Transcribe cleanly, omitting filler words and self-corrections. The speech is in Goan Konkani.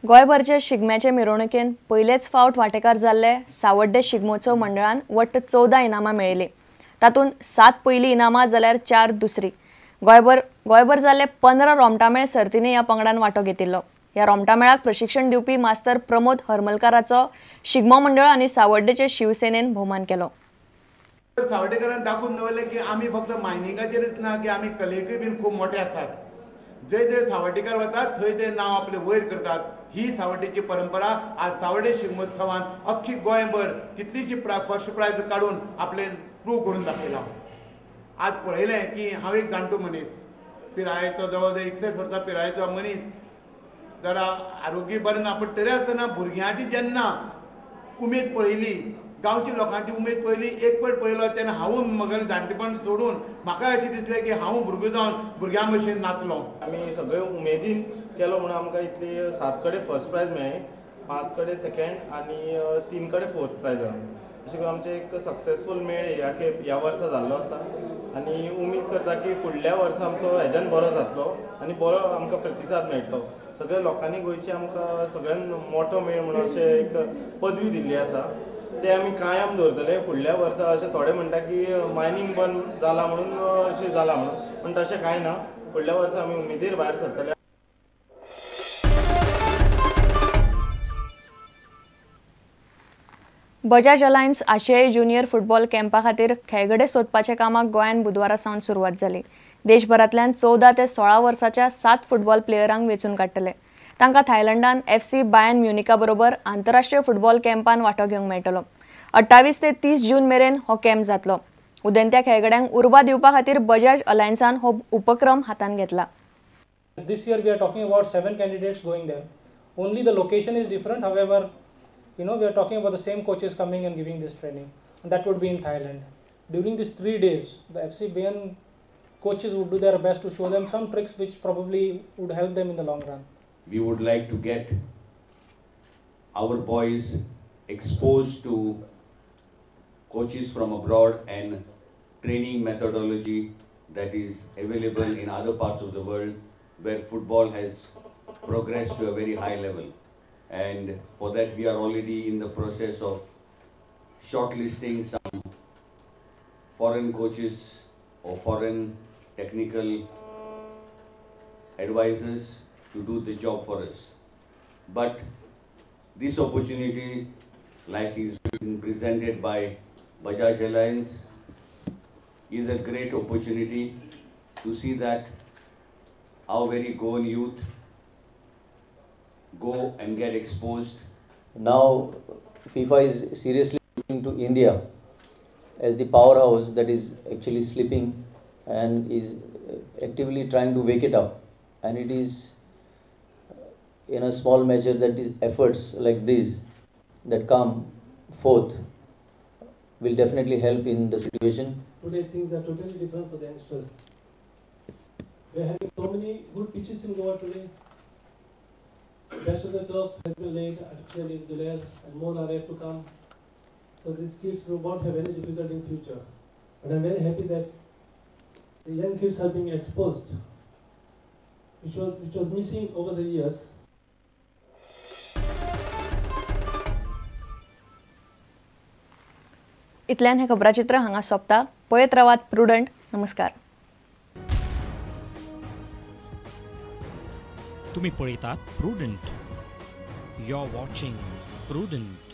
गोंयभरचे शिगम्याचे मिरवणुकेन पयलेच फावट वांटेकार जाल्ले सावड्डे शिगमोत्सव मंडळान वट्ट 14 इनामां मेळयली. तातूंत 7 पयलीं इनामां जाल्यार 4 दुसरी. गोंयभर जाल्ले 15 रोमटामेळ सर्तींनी ह्या पंगडान वांटो घेतिल्लो. ह्या रोमटामेळाक प्रशिक्षण दिवपी मास्तर प्रमोद हरमलकाराचो शिगमो मंडळ आनी सावड्डेचे शिवसेनेन भोवमान केलो. सावड्डेकारान दाखोवन दवरलें की आमी फक्त मायनिंगाचेरच ना की आमी कलेकूय बीन खूब मोठे आसात. जे जे सावड्डेकार वतात थंय ते नांव आपले वयर करतात. ही सावड्डेची परंपरा आज सावड्डे शिगमोत्सवान अख्खी गोंयभर कितलीशी फर्स्ट प्रायज काडून आपले प्रूव करून दाखयला. आज पळयलें की हांव एक जाणटो मनीस, पिरायेचो जवळ जवळ 61 वर्सां पिरायेचो मनीस, जरा आरोग्य बरें ना, पूण तरी आसतना भुरग्यांची जेन्ना उमेद पळयली, गांवच्या लोकांची उमेद पळयली, एक पट पळयलो तेन्ना हांव म्हगेलें जाणटेपण सोडून म्हाका अशें दिसलें की हांव भुरगो जावन भुरग्यां भशेन नाचलो. आमी सगळे उमेदीन केलो म्हणून आमकां इतली 7 कडेन फर्स्ट प्रायज मेळ्ळें, 5 कडेन सेकेंड आनी 3 कडेन फोर्थ प्रायज आहा. अशें करून आमचें एक सक्सेसफूल मेळ ह्या खेप ह्या वर्सा जाल्लो आसा आनी उमेद करता की फुडल्या वर्सा आमचो हेज्यान बरो जातलो आनी बरो आमकां प्रतिसाद मेळटलो. सगळ्या लोकांनी गोंयचे आमकां सगळ्यान मोठो मेळ म्हणून अशें एक पदवी दिल्ली आसा, ते आमी कायम दवरतले. फुडल्या वर्सा अशें थोडे म्हणटा की मायनींग बंद जाला म्हणून अशें जाला म्हणून, पूण तशें कांय ना. फुडल्या वर्सा आमी उमेदीर भायर सरतले. बजाज अलायन्स आशियाई ज्युनियर फुटबॉल कॅम्पा खातीर खेळगडे सोदपाच्या कामाक गोंयांत बुधवारा सावन सुरवात जाली. देशभरांतल्यान 14 ते 16 वर्साच्या 7 फुटबॉल प्लेयरांक वेंचून काडटले. तांकां थायलंडान FC Bayern म्युनिका बरोबर आंतरराष्ट्रीय फुटबॉल कॅम्पान वांटो घेवंक मेळटलो. 28 ते 30 जून मेरेन हो कॅम्प जातलो. उदेंत्या खेळगड्यांक उर्बा दिवपा खातीर बजाज अलायन्सान हो उपक्रम हातांत घेतला. This year we are talking about 7 candidates going there. Only the location is different. However, you know, we are talking about the same coaches coming and giving this training, and that would be in Thailand. During these 3 days, the FC Bayern coaches would do their best to show them some tricks which probably would help them in the long run. We would like to get our boys exposed to coaches from abroad and training methodology that is available in other parts of the world where football has progressed to a very high level. And for that we are already in the process of shortlisting some foreign coaches or foreign technical advisors to do the job for us. But this opportunity, like is being presented by Bajaj Alliance, is a great opportunity to see that our very Goan youth go and get exposed. Now FIFA is seriously looking to India as the powerhouse that is actually sleeping and is actively trying to wake it up, and it is in a small measure that these efforts like these that come forth will definitely help in the situation. Today things are totally different for the youngsters. We are having so many good pitches in Goa today. Best of the turf has been laid artificially in Duler, and more are yet to come. So these kids won't have any difficulty in future. But I'm very happy that the young kids are being exposed, which was missing over the years. इतल्यान हें खबराचित्र हांगा सोंपता. पळयत रावात प्रुडंट. नमस्कार. तुम्ही पळयतात Prudent. You are watching Prudent.